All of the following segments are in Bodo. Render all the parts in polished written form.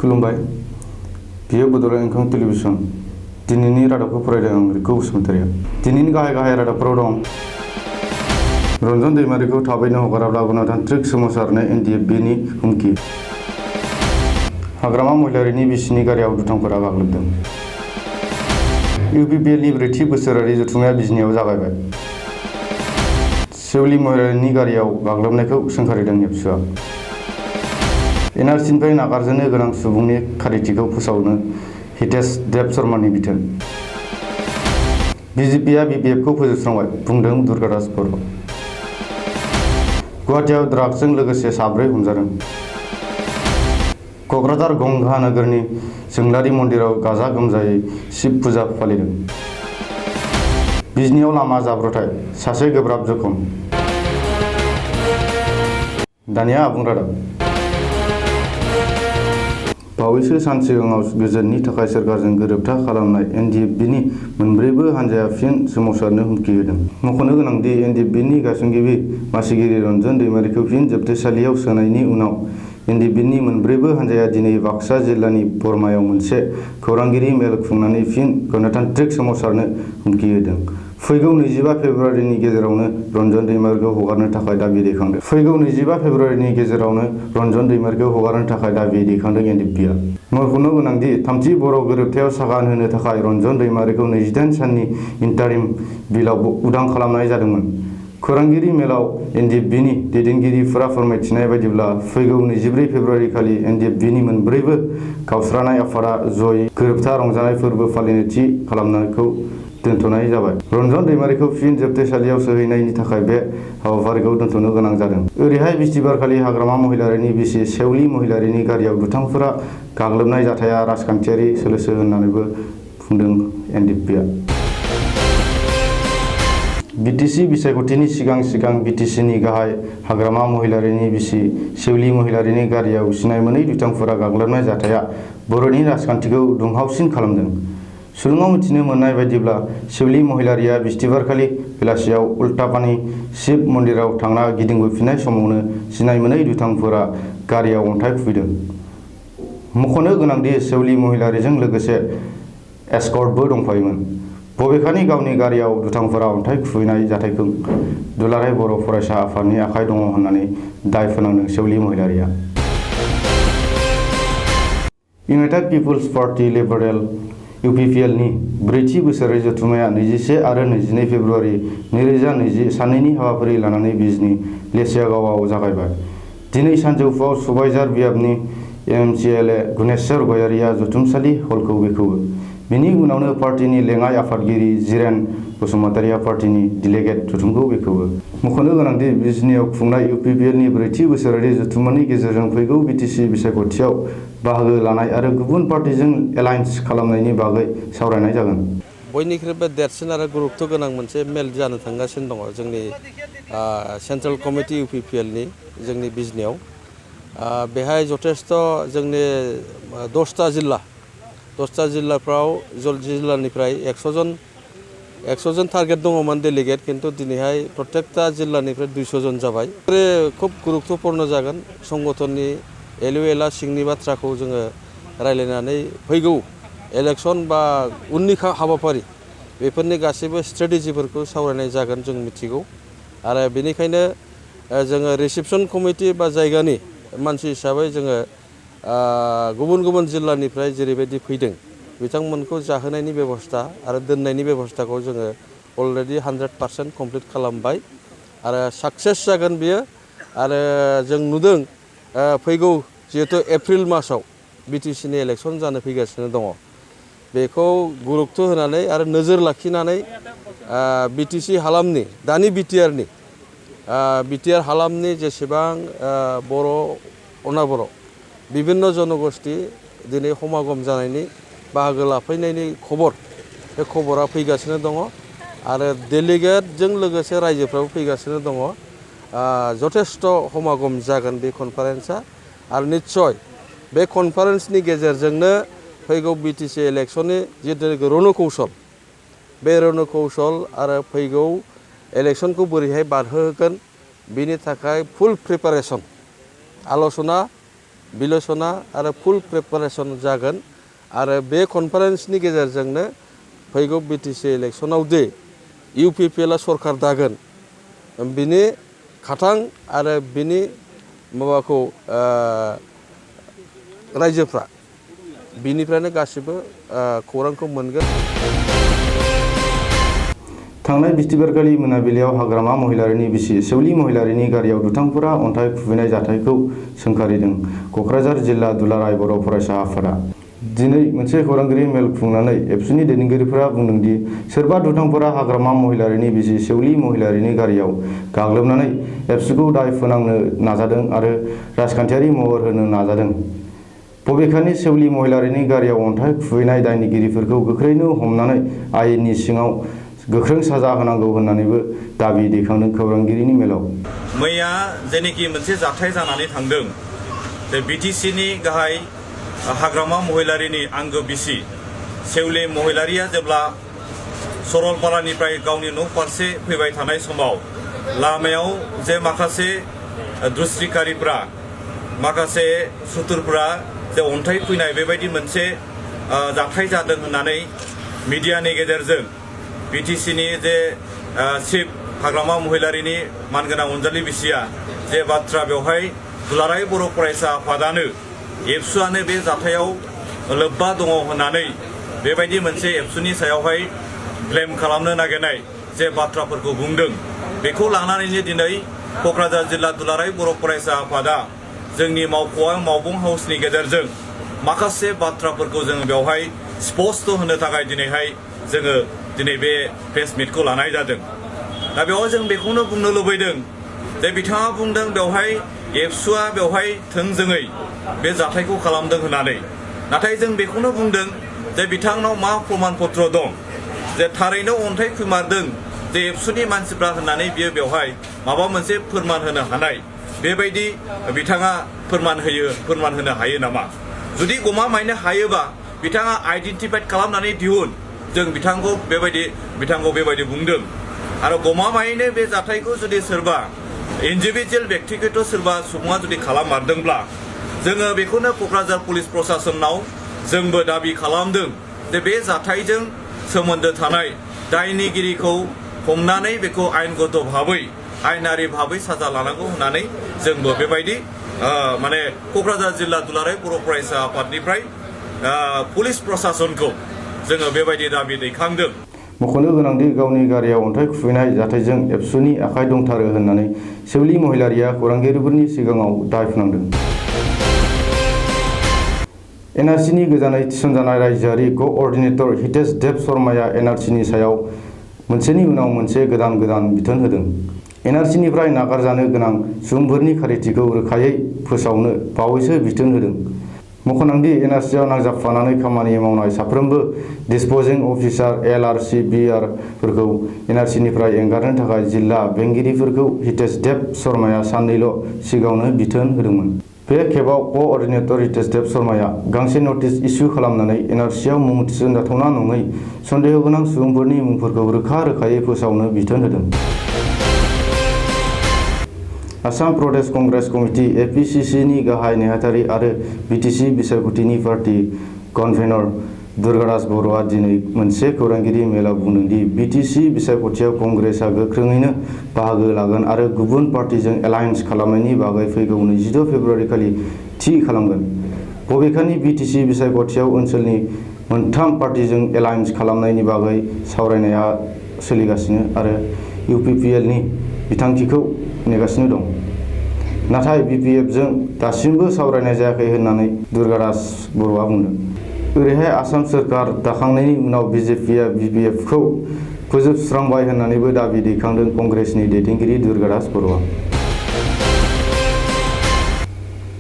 खुलुमबाय बियो बड'लेण्ड इंखं टेलिभिजन दिनैनि रादाबखौ फरायदों आं रिकु बसुमतारिया। दिनैनि गाहाय रादाबफोराव दं रन्जन दैमारिखौ थाबैनो हगाराब्ला गणतान्त्रिक सोमावसारनाय NDFB-नि हुमखि। हाग्रामा महिलारिनि बिसिनि गारियाव दुथांफोरा गाग्लोबदों। UPPL-नि ब्रैथि बोसोरारि जथुम्माया बिजनियाव जागायबाय। सेवली महिलारिनि गारियाव गाग्लोबनायखौ सोंखारिदों एबसुआ। NRC-निफ्राय नागारजानो गोनां सुबुंनि खारिथिखौ फोसावनो हितेश देब शर्मानि बिथोन। BJP-आ BPF-खौ फोजोबस्रांबाय बुंदों दुर्गादास बर'। गुवाहाटीआव ड्राग्सजों लोगोसे 7 हमजादों। क'क्राझार गंगा नोगोरनि जोंलारि मन्दिराव गाजा गोमजायै शिब फुजा फालिदों। बिजनियाव लामा जाब्रबथाय, सासे गोब्राब जखम। दानिया आबुं रादाब। बावैसो सान सिगाङाव गोजोननि थाखाय सोरखारजों गोरोबथा खालामनाय NDFB-नि मोनब्रैबो हानजाया फिन सोमावसारनो हुमखि होदों। मख'नो गोनांदि NDFB-नि गायसनगिरि मासिगिरि रन्जन दैमारिखौ फिन जोबथेसालियाव सोनायनि उनाव NDFB-नि मोनब्रैबो हानजाया दिनै बाक्सा जिल्लानि बरमायाव मोनसे खौरांगिरि मेल खुंनानै फिन गणतान्त्रिक सोमावसारनो हुमखि होदों। फैगौ 25 फेब्रुआरिनि गेजेरावनो रन्जन दैमारिखौ हगारनो थाखाय दाबि दैखांदों। फैगौ 25 फेब्रुआरिनि गेजेरावनो रन्जन दैमारिखौ हगारनो थाखाय दाबि दैखांदों NDFB-आ। मख'नो गोनांदि थामथि बर' गोरोबथायाव सागान होनो थाखाय रन्जन दैमारिखौ 28 साननि इन्टारिम बिलआव उदां खालामनाय जादोंमोन। खौरांगिरि मेलाव NDFB-नि दैदेनगिरिफोरा फोरमायथिनाय बायदिब्ला फैगौ 24 फेब्रुआरि खालि NDFB-नि मोनब्रैबो गावस्रानाय आफादा जयै गोरोबथा रंजानाय फोरबो फालिनो थि खालामनायखौ दोनथ'नाय जाबाय। रन्जन दैमारिखौ फिन जोबथेसालियाव सोहैनायनि थाखाय बे हाबाफारिखौ दोनथ'नो गोनां जादों। ओरैहाय बिस्तिबारखालि हाग्रामा महिलारिनि बिसि सेवली महिलारिनि गारियाव दुथांफोरा गाग्लोबनाय जाथाया राजखान्थियारि सोलोसो होननानैबो बुंदों NDFB-आ। BTC बिसायख'थिनि सिगां BTC-नि गाहाय हाग्रामा महिलारिनि बिसि सेवली महिलारिनि गारियाव सिनाय मोनै दुथांफोरा गाग्लोबनाय जाथाया बर'नि राजखान्थिखौ दुंहावसिन खालामदों। सुलुङाव मिथिनो मोननाय बायदिब्ला सेवली महिलारिया बिस्तिबारखालि बेलासियाव उल्टापानी शिब मन्दिराव थांना गिदिंबोफिननाय समावनो सिनाय मोनै दुथांफोरा गारियाव अन्थाइ खुबैदों। मख'नो गोनांदि सेवली महिलारिजों लोगोसे एस्कर्टबो दंफायोमोन। बबेखानि गावनि गारियाव दुथांफोरा अन्थाइ खुबैनाय जाथायखौ दुलाराय बर' फरायसा आफादनि आखाइ दङ होननानै दाय फोनांदों Sevli महिलारिया। United people's party liberal UPPL-नि ब्रैथि बोसोरारि जथुम्माया 21 आरो 22 फेब्रुआरि 2020 साननैनि हाबाफारि लानानै बिजनी लेसियागावआव जागायबाय। दिनै सानजौफुआव सुबाइजार बियाबनि MCLA गुनेश्वर गयारीया जथुमसालि हलखौ बेखेवो। बेनि उनावनो पार्टीनि लेङाइ आफादगिरि जिरेन बसुमतारिया पार्टीनि डेलिगेट जथुमखौ बेखेवो। मख'नो गोनांदि बिजनीआव खुंनाय UPPL-नि ब्रैथि बोसोरारि जथुम्मानि गेजेरजों फैगौ BTC बिसायख'थियाव बाहागो लानाय आरो गुबुन पार्टीजों एलायन्स खालामनायनि बागै सावरायनाय जागोन। बयनिख्रुइबो देरसिन आरो गुरुत्व गोनां मोनसे मेल जानो थांगासिनो दङ जोंनि सेन्ट्रेल कमिटि UPPL-नि जोंनि बिजनीआव। बेहाय जथेस्थ जोंनि 10टा जिल्लाफ्राव जिल्लानिफ्राय 100 जन टारगेट दङमोन डेलिगेट, किन्तु दिनैहाय प्रत्येकटा जिल्लानिफ्राय 200 जन जाबाय। खुब गुरुत्वपूर्ण जागोन संगठननि एलु-एला सिंनि बाथ्राखौ जोङो रायलायनानै फैगौ इलेक्सन बा उननि हाबाफारि बेफोरनि गासैबो स्ट्रेटेजिफोरखौ सावरायनाय जागोन जों मिथिगौ। आरो बेनिखायनो जोङो रिसेपसन कमिटि बा जायगानि मानसि हिसाबै जोङो गुबुन गुबुन जिल्लानिफ्राय जेरैबायदि फैदों बिथांमोनखौ जाहोनायनि बेबस्था आरो दोननायनि बेबस्थाखौ जोङो अलरेडि 100% कमप्लिट खालामबाय आरो साक्सेस जागोन बियो। आरो जों नुदों फैगौ जिहेतु एप्रिल मासाव BTC-नि इलेक्सन जानो फैगासिनो दङ, बेखौ गुरुत्व होनानै आरो नोजोर लाखिनानै BTC हालामनि दानि BTR हालामनि जेसेबां बर' अनाबर' बिभिन्न जनगोष्ठी दिनै समागम जानायनि बाहागो लाफैनायनि बे खबरा फैगासिनो दङ आरो डेलिगेटजों लोगोसे रायजोफ्राबो फैगासिनो दङ। जथेस्थ समागम जागोन बे कनफारेन्सआ आरो निस्सय बे कनफारेन्सनि गेजेरजोंनो फैगौ BTC इलेक्सननि जितु रणकौशल बे रणकौशल आरो फैगौ इलेक्सनखौ बोरैहाय बारहोगोन बिनि थाखाय फुल प्रिपारेसन आल'सना बिलोचना आरो फुल प्रिपारेसन जागोन आरो बे कनफारेन्सनि गेजेरजोंनो फैगौ बिटिसि इलेक्सनाव दि इउपिपिएलआ सरकार दागोन बिनि खाथां आरो बिनि माबाखौ रायजोफ्रा बिनिफ्रायनो गासिबो खौरांखौ मोनगोन। थांनाय बिस्तिबारखालि मोनाबिलियाव हाग्रामा महिलारिनि बिसि सेवलि महिलारिनि गारियाव दुथांफोरा अन्थाइ खुबैनाय जाथायखौ सोंखारिदों क'क्राझार जिल्ला दुलाराय बर' फरायसा आफादा। दिनै मोनसे खौरांगिरि मेल खुंनानै एबसुनि दैदेनगिरिफोरा बुंदोंदि सोरबा दुथांफोरा हाग्रामा महिलारिनि बिसि सेवलि महिलारिनि गारियाव गाग्लोबनानै एबसुखौ दाय फोनांनो नाजादों आरो राजखान्थियारि महर होनो नाजादों। बबेखानि सेवलि महिलारिनि गारियाव अन्थाइ खुबैनाय दायनिगिरिफोरखौ गोख्रैनो हमनानै आयेननि सिङाव गोख्रों साजा होनांगौ होननानैबो दाबि दैखांदों खौरांगिरिनि मेलाव। मैया जेनेखि मोनसे जाथाय जानानै थांदों बे बिटिसिनि गाहाय हाग्रामा महिलारिनि आंगो बिसि सेवलि महिलारिया जेब्ला सरलपारानिफ्राय गावनि न' फारसे फैबाय थानाय समाव लामायाव जे माखासे दुस्रिकारिफ्रा माखासे सुथुरफ्रा जे अन्थाइ फैनाय बेबायदि मोनसे जाथाय जादों होननानै मिडियानि गेजेरजों बिटिसिनि जे चिफ हाग्रामा महिलारिनि मानगोनां अनजालि बिसिया जे बाथ्रा बेवहाय दुलाराय बर' फरायसा आफादानो एबसुआनो बे जाथायाव लोब्बा दङ होननानै बेबायदि मोनसे एबसुनि सायावहाय ब्लेम खालामनो नागिरनाय जे बाथ्राफोरखौ बुंदों बेखौ लानानैनो दिनै क'क्राझार जिल्ला दुलाराय बर' फरायसा आफादा जोंनि मावबुं हाउसनि गेजेरजों माखासे बाथ्राफोरखौ जोङो बेवहाय स्पष्ट होनो थाखाय दिनैहाय जोङो दिनै बे प्रेस मिटखौ लानाय जादों। दा बेवहाय जों बेखौनो बुंनो लुबैदों जे बिथाङा बुंदों बेवहाय एबसुआ बेवहाय थोंजोङै बे जाथायखौ खालामदों होननानै, नाथाय जों बेखौनो बुंदों जे बिथांनाव मा प्रमान पत्र दं जे थारैनो अन्थाइ खुमारदों जे एबसुनि मानसिफ्रा होननानै बियो बेवहाय माबा मोनसे फोरमान होनो हानाय बेबायदि बिथाङा फोरमान होनो हायो नामा? जुदि गमामायनो हायोबा बिथाङा आइडेन्टिफाइड खालामनानै दिहुन। जों बिथांखौ बेबायदि बुंदों आरो गमामायैनो बे जाथायखौ जुदि सोरबा इन्डिभिजुवेल व्यक्तिगत सोरबा सुबुङा जुदि खालाममारदोंब्ला जोङो बेखौनो क'क्राझार पुलिस प्रशासनाव जोंबो दाबि खालामदों जे बे जाथायजों सोमोन्दो थानाय दायनिगिरिखौ हमनानै बेखौ आयेनगत भाबै आयेनारि भाबै साजा लानांगौ होननानै जोंबो बेबायदि माने क'क्राझार जिल्ला दुलाराय बर' फरायसा आफादनिफ्राय पुलिस प्रशासनखौ जोङो बेबायदि दाबि दैखांदों। मख'नो गोनांदि गावनि गारियाव अन्थाइ खुबैनाय जाथायजों एबसुनि आखाइ दंथारो होननानै सेवलि महिलारिया खौरांगिरिफोरनि सिगाङाव दाय फोनांदों। एनआरसिनि गोजानै थिसनजानाय रायजोआरि क'अर्डिनेटर हितेश देब शर्माया एनआरसिनि सायाव मोनसेनि उनाव मोनसे गोदान बिथोन होदों। एनआरसिनिफ्राय नागारजानो गोनां सुबुंफोरनि खारिथिखौ रोखायै फोसावनो बावैसो बिथोन होदों। मख'नांदि एनआरसिआव नांजाबफानानै खामानि मावनाय साफ्रोमबो डिस्प'जिं अफिसार LRC/BR फोरखौ एनआरसिनिफ्राय एंगारनो थाखाय जिल्ला बेंगिरिफोरखौ हितेश देब शर्माया साननैल' सिगाङावनो बिथोन होदोंमोन। बे खेबाव क'अर्डिनेटर हितेश देब शर्माया गांसे नटिस इस्यु खालामनानै एनआरसिआव मुं थिसनजाथावना नङै सन्देह गोनां सुबुंफोरनि मुंफोरखौ रोखायै फोसावनो बिथोन होदों। आसाम प्रदेश कंग्रेस कमिटि APCCनि गाहाय नेहाथारि आरो बिटिसि बिसायख'थिनि पार्टी कनभेनर दुर्गादास बर'आ दिनै मोनसे खौरांगिरि मेलाव बुंदोंदि बिटिसि बिसायख'थियाव कंग्रेसआ गोख्रोङैनो बाहागो लागोन आरो गुबुन पार्टीजों एलायन्स खालामनायनि बागै फैगौ 22 फेब्रुआरि खालि थि खालामगोन। बबेखानि बिटिसि बिसायख'थियाव ओनसोलनि मोनथाम पार्टीजों एलायन्स खालामनायनि बागै सावरायनाया सोलिगासिनो आरो UPPLनि बिथांखिखौ नेगासिनो दं। नाथाय BPFजों दासिमबो सावरायनाय जायाखै होननानै दुर्गादास बर'आ बुंदों। ओरैहाय आसाम सोरखार दाखांनायनि उनाव BJPआ BPFखौ फोजोबस्रांबाय होननानैबो दाबि दैखांदों कंग्रेसनि दैदेनगिरि दुर्गादास बर'आ।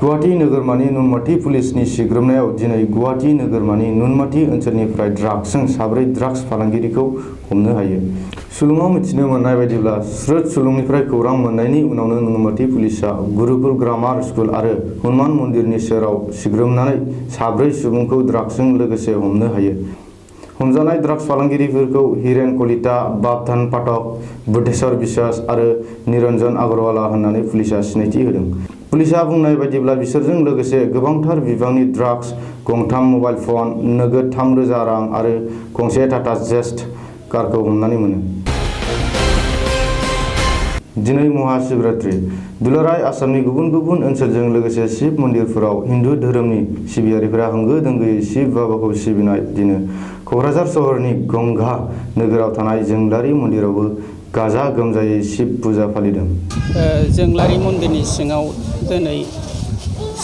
गुवाहाटी नोगोरमानि नुनमाथि पुलिसनि सिग्रोमनायाव दिनै गुवाहाटी नोगोरमानि नुनमाथि ओनसोलनिफ्राय ड्राग्सजों 4 ड्राग्स फालांगिरिखौ हमनो हायो। सुलुङाव मिथिनो मोननाय बायदिब्ला स्रोद सुलुंनिफ्राय खौरां मोननायनि उनावनो नुनमाथि पुलिसआ गुरुकुल ग्रामार स्कुल आरो हनुमान मन्दिरनि सेराव सिग्रोमनानै 4 सुबुंखौ ड्राग्सजों लोगोसे हमनो हायो। हमजानाय ड्राग्स फालांगिरिफोरखौ हिरेन कलिता, बाबधान पाठक, बुद्धेश्वर बिश्वास आरो निरन्जन अग्रवाला होननानै पुलिसआ सिनायथि होदों। पुलिसा बुंनाय बायदिब्ला बिसोरजों लोगोसे गोबांथार बिबांनि ड्राग्स, गंथाम मबाइल फन, नोगोद 3,000 रां आरो गंसे टाटा जेस्ट कारखौ हमनानै मोनो। दिनै महाशिवरात्रि। दुलाराय आसामनि गुबुन गुबुन ओनसोलजों लोगोसे शिब मन्दिरफोराव हिन्दु धोरोमनि सिबियारिफोरा होंगो दोंगोयै शिब बाबाखौ सिबिनाय दिनै क'क्राझार सहरनि गंगा नोगोराव थानाय जोंलारि मन्दिरावबो गाजा गोमजायै शिब फुजा फालिदों। जोंलारि मन्दिरनि सिङाव दिनै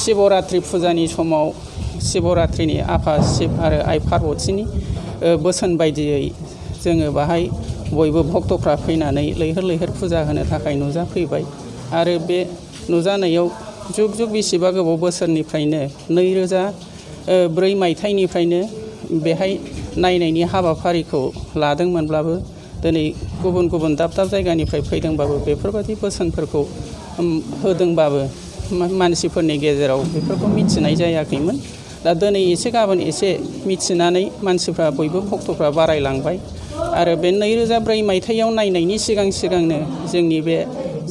शिवरात्रि फुजानि समाव शिवरात्रिनि आफा शिब आरो आइ पार्बतीनि बोसोन बायदियै जोङो बाहाय बयबो भक्तफ्रा फैनानै लैहोर लैहोर फुजा होनो थाखाय नुजाफैबाय आरो बे नुजानायाव जुग जुग बेसेबा गोबाव बोसोरनिफ्रायनो 2004 मायथाइनिफ्रायनो बेहाय नायनायनि हाबाफारिखौ लादोंमोनब्लाबो दिनै गुबुन गुबुन दाब दाब जायगानिफ्राय फैदोंबाबो बेफोरबायदि बोसोनफोरखौ होदोंबाबो मानसिफोरनि गेजेराव बेफोरखौ मिथिनाय जायाखैमोन। दा दिनै एसे गाबोन एसे मिथिनानै मानसिफ्रा बयबो भक्तफ्रा बारायलांबाय आरो बे 2004 मायथाइयाव नायनायनि सिगांनो जोंनि बे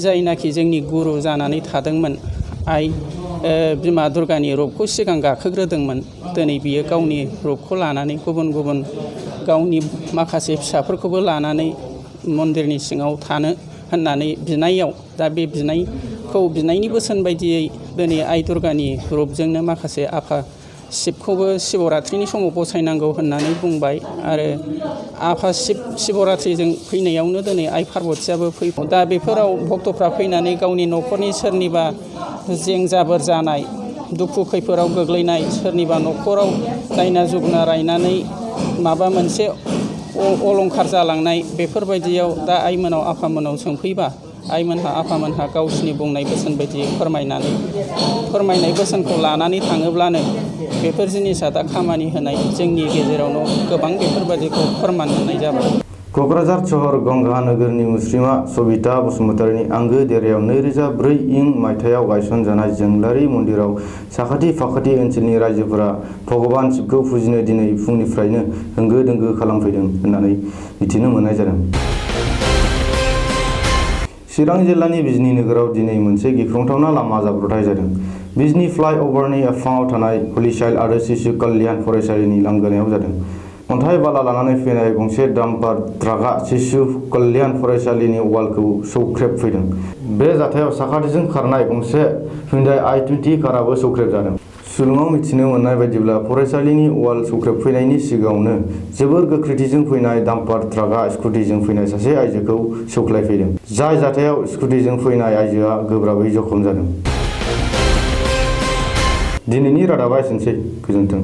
जायनाखि जोंनि गुरु जानानै थादोंमोन आइ बिमा दुर्गानि रुपखौ सिगां गाखोग्रोदोंमोन। दिनै बियो गावनि रुपखौ लानानै गुबुन गुबुन गावनि माखासे फिसाफोरखौबो लानानै मन्दिरनि सिङाव थानो होननानै बिनायाव दा बे बिनायनि बोसोन बायदियै दिनै आइ दुर्गानि रुपजोंनो माखासे आफा शिबखौबो शिवरात्रिनि समाव बसायनांगौ होननानै बुंबाय आरो आफा शिवरात्रिजों फैनायावनो दिनै आइ पार्बतीयाबो फैबाय। दा बेफोराव भक्तफ्रा फैनानै गावनि न'खरनि सोरनिबा जें जाबोर जानाय, दुखु खैफोदाव गोग्लैनाय, सोरनिबा न'खराव दायना जुगना रायनानै माबा मोनसे अलंखार जालांनाय बेफोरबायदियाव दा आइमोनाव आफामोनाव सोंफैबा आइमोनहा आफामोनहा गावसिनि बुंनाय बोसोन बायदियै फोरमायनाय बोसोनखौ लानानै थाङोब्लानो बेफोर जिनिसा दा खामानि होनाय जोंनि गेजेरावनो गोबां बेफोरबायदिखौ फोरमान मोननाय जाबाय। क'क्राझार सहर गंगा नोगोरनि मुस्रिमा सबिता बसुमतारीनि आंगो देरायाव 2004 मायथाइयाव गायसनजानाय जोंलारि मन्दिराव साखाथि फाखाथि ओनसोलनि रायजोफोरा भगबान शिबखौ फुजिनो दिनै फुंनिफ्रायनो होंगो दोंगो खालामफैदों होननानै मिथिनो मोननाय जादों। चिरां जिल्लानि बिजनी नोगोराव दिनै मोनसे गिख्रंथावना लामा जाब्रबथाय जादों। बिजनी फ्लाइअभारनि आफाङाव थानाय हलि चाइल्ड आरो शिशु कल्याण फरायसालिनि लांगोनायाव जादों। अन्थाइ बाला लानानै फैनाय गंसे डाम्पार ट्राकआ शिशु कल्याण फरायसालिनि वालखौ सौख्रेबफैदों। बे जाथायाव साखाथिजों खारनाय गंसे Hyundai i20 काराबो सौख्रेबजादों। सुलुङाव मिथिनो मोननाय बायदिब्ला फरायसालिनि वाल सौख्रेबफैनायनि सिगाङावनो जोबोर गोख्रैथिजों फैनाय डाम्पार ट्राकआ स्कुटिजों फैनाय सासे आइजोखौ सौख्लायफैदों। जाय जाथायाव स्कुटिजों फैनाय आइजोआ गोब्राबै जखम जादों। दिनैनि रादाबा एसेनोसै। गोजोन्थों।